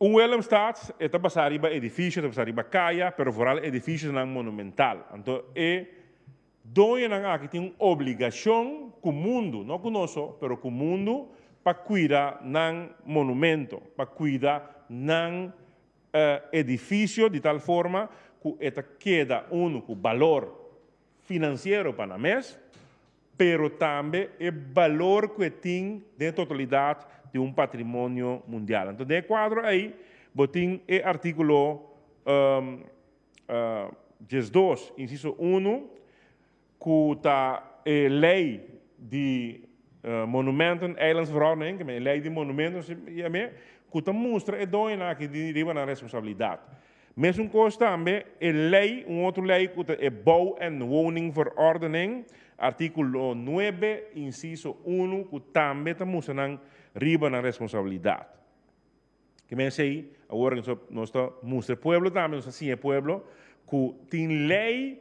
Un Willemstad e ta basá riba edifisio, ta basá riba kaya, pero vooral edifisionan monumental. Anto e doñonan aki tin un obligashon ku mundu, no ku nos so, pero ku mundu pa kuida nan monumento, pa kuida nan edifisio di tal forma ku e ta keda unu ku balor finansiero pa nan mes, pero tambe e balor ku e tin den e totalidat di un patrimonio mundial. Anto den e kuadro ei bo tin e artíkulo 12, insiso 1, ku ta e lei di Monumenten Eilandsverordening, e lei di monumento ku ta mustra e doñonan aki di riba nan responsabilidat. Mesun kos tambe e lei, un otro lei ku ta e Bouw en Woningverordening, artíkulo 9, insiso 1, ku tambe ta mustra nan riba nan responsabilidat. Ke men esei, awor nos ta mustra e pueblo tambe, nos ta siña e pueblo ku tin lei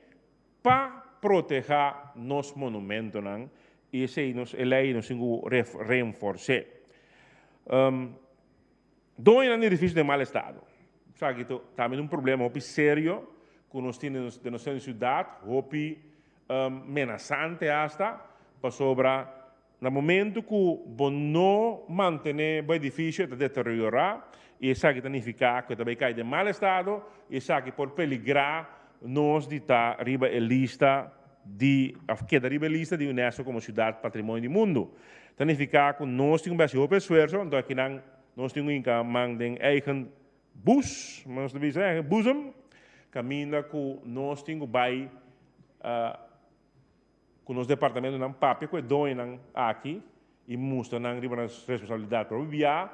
pa protehá nos monumentonan i esei nos e lei nos tin ku reenfors'é. Doñonan di edifisio den mal estado. Esaki ta tambe un problema hopi serio ku nos tin den nos siudat, hopi menasante asta, pasobra na momento ku bo no mantené bo edifisio e ta deteriorá i esaki ta nifiká ku e ta bai kai den mal estado i esaki por peligrá nos di ta riba e lista di òf keda riba e lista di UNESCO komo siudat patrimonio di mundu. Ta nifiká ku nos tin ku bai hasi hopi esfuerso, anto akinan nos tin ku hinka man den eigen bus, nos ta bisa eigen boezem, kaminda ku nos tin ku bai ku nos departamentonan papia ku e doñonan aki i mustra nan riba nan responsabilidat. Pero hopi bia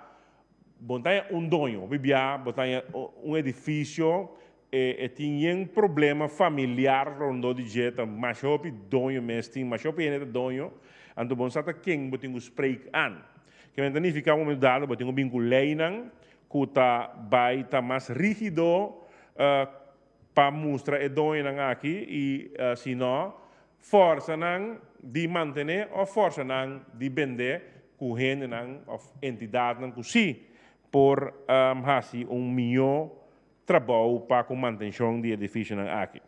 bo no ta haña un doño, hopi bia bo ta haña un edifisio e tin yen problema familiar rondó di dje, ta masha hopi doño mes tin, masha hopi hende ta doño, anto bo no sa ta ken bo tin ku spreek an. Kimen ta nifiká un momento dado bo tin ku bin ku leinan ku ta bai ta mas rígido pa mustra e doñonan aki i si no, forsa nan di mantené òf forsa nan di bendé ku hendenan òf entidatnan ku sí por hasi un mihó trabou pa ku mantenshon di edifisionan aki.